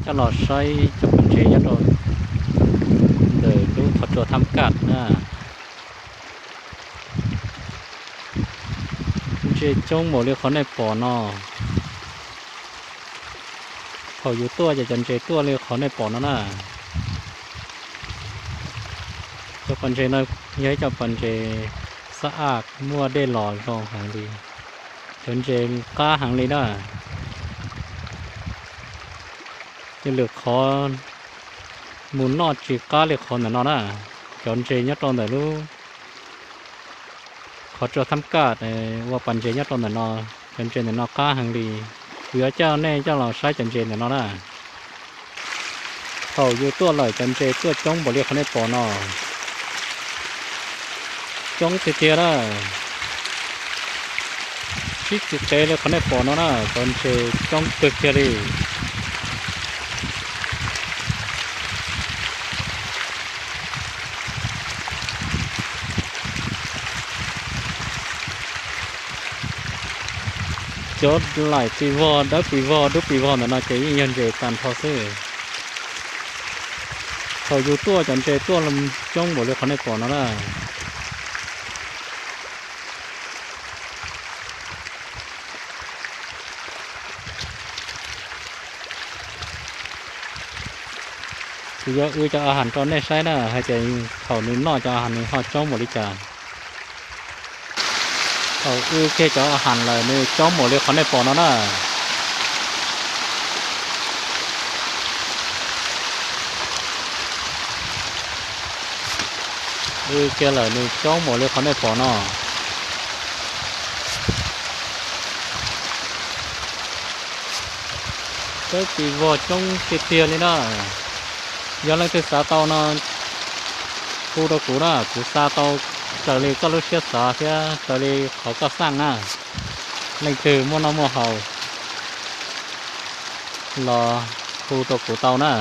Coj los saib cov pas ntses nyob rau ntawm lub qhov tsua Thab Kaj na. Ntses coob npaum li qhov nej pom no. Thaum yus tuaj ces cov ntses tuaj li qhov nej pom no na. Cov pas ntses no yog ib co pas ntses xab aj muaj dej los zoo heev li. Cov ntses qab heev li na. Yog lwm qhov mus noj tsis qab li qhov ntawm no na. Cov ntses nyob rau ntawm lub qhov tsua Thab Kaj ua pas ntses nyob rau ntawm no. Cov ntses ntawm no qab heev li. Kuv yuav coj nej coj los saib cov ntses ntawm no na. Thaum yus tuaj lawm cov ntses tuaj coob npaum li qhov nej pom no. Coob tiag tiag na. Sib txwv qev li qhov nej pom no na, cov ntses coob kawg kiag li. Cov laim pis vog, dawb pis vog, dub pis vog ntawm no ces yeej yog ntses tag nrho xwb. Thaum yus tuaj cov ntses tuaj coob npaum li qhov nej pom no na. Kuv yuav wb cov a has rau nej saib na, hais tias thaum nws noj cov a has nws ho coob npaum li cas. Thaum wb kiag cov a has lawm nws coob npaum li qhov nej pom no na. Wb kiag lawm nws coob npaum li qhov nej pom no. Dawb pis vog coob tiag tiag li na. Yog leej twg xav tau no hu rau kuv na, kuv xa tau raws li koj lub siab xav thiab raws li qhov koj xaj na. Leej twg muaj noj muaj haus los hu rau kuv tau na.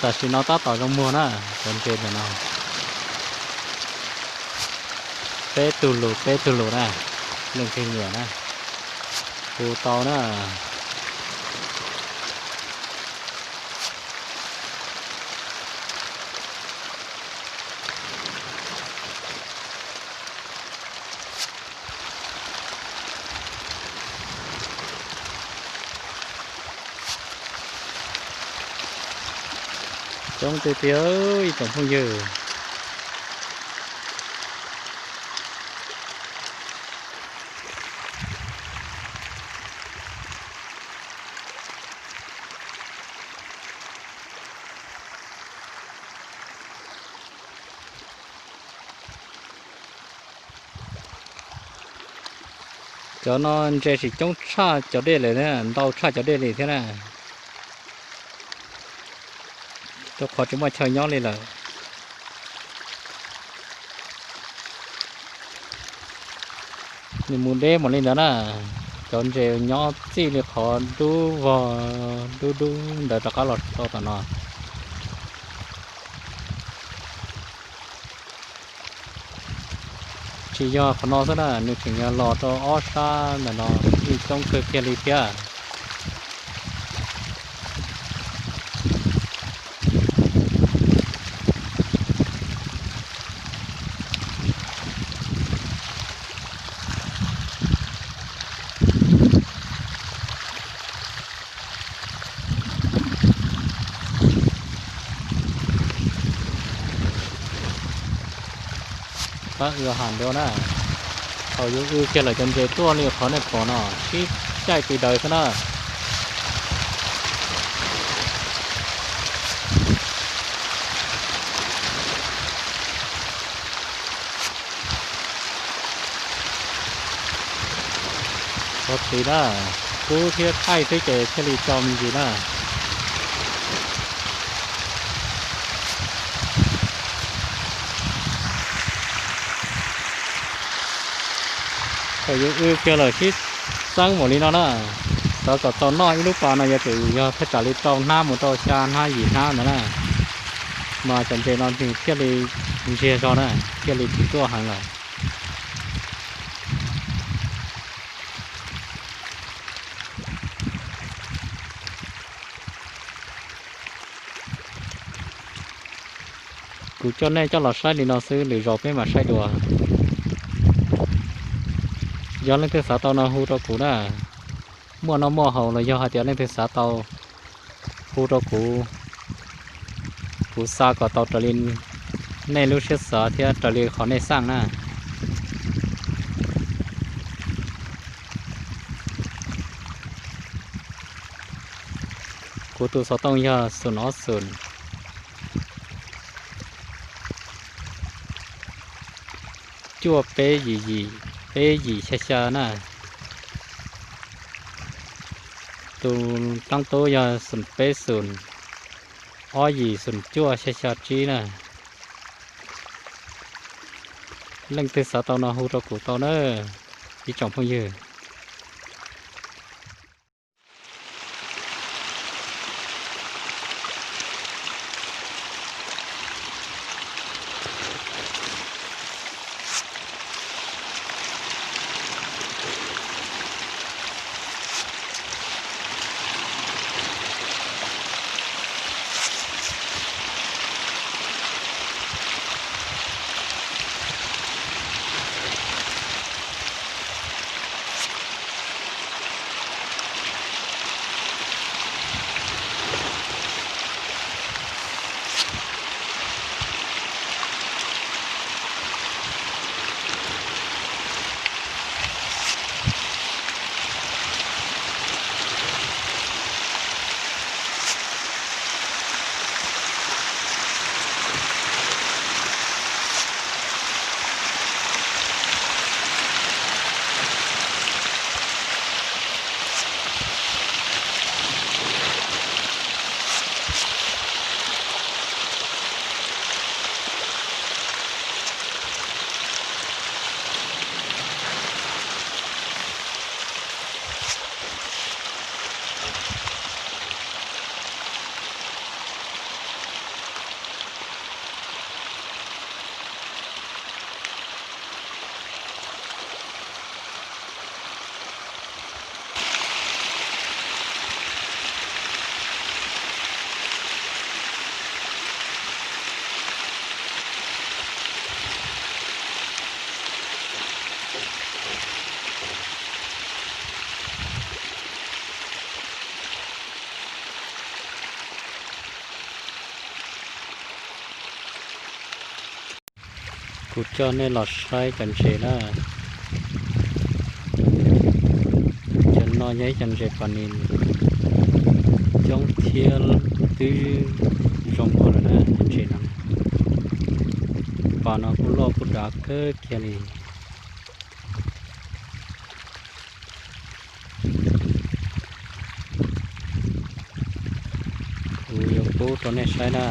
Tam sim no tab tom zoo muag na, cov ntses ntawm no. Peb tug lus peb tug lus na, leej twg nyiam na, hu tau na. Coob tiag tiag ib tsoom phooj ywg. Cov no ntses tsis coob tshaj cov dej lawm, ntau tshaj cov dej li thiab na. Rau qhov tsis muaj chaw nyob li lawm. Nws mus deb mus li ntawd na, cov ntses nyob txij li qhov dub vog dub dub ntawd rov qab los rau tom no. Tsis yog qhov no xwb na, nws tseem yog los rau ob sab ntawm no, yeej coob kawg kiag li thiab. Pab wb has dua na, thaum yuav wb kiag lawm cov ntses tuaj li qhov nej pom no, sib caij pis daws xwb na. Thov txim na, kub thiab qaij xwb ces thiaj li tso me ntsis na. Thaum yuav wb kiag lawm sib txeeb npaum li no na, xav kom tau noj ib lub pas no yuav tsum yog thaj tsam li rau hnab mus rau xya hnab yim hnab ntawd na, mas cov ntses no nws thiaj li ntsiag zog na, thiaj li tsis tuaj heev lawm. Kuv coj nej coj los saib li no xwb, lwm zaus peb mam saib dua. Yog leej twg xav tau no hu rau kuv na. Muaj noj muaj haus los yog hais tias leej twg xav tau, hu rau kuv, kuv xa kom tau raws li nej lub siab xav thiab raws li qhov nej xaj na. Kuv tus xov tooj yog xoom ob xoom cuaj peb yim yim peb yim xya xya na. Tus dlaab tub yog xoom peb xoom ob yim xoom cuaj xya xya tsib na. Leej twg xav tau no hu rau kuv tau na, ib tsoom phooj ywg. Kuv coj nej los saib cov ntses na. Cov no yog ib cov ntses pas nis coob thiab twb zoo nkauj lawm na, ntses no. Pas no kuj loj kuj dav kawg kiag li. Kuv yuav pub rau nej saib na.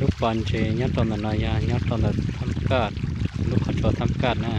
Lub pas ntses nyob rau ntawm no yog nyob rau ntawm thab kaj, lub qhov tsua thab kaj na.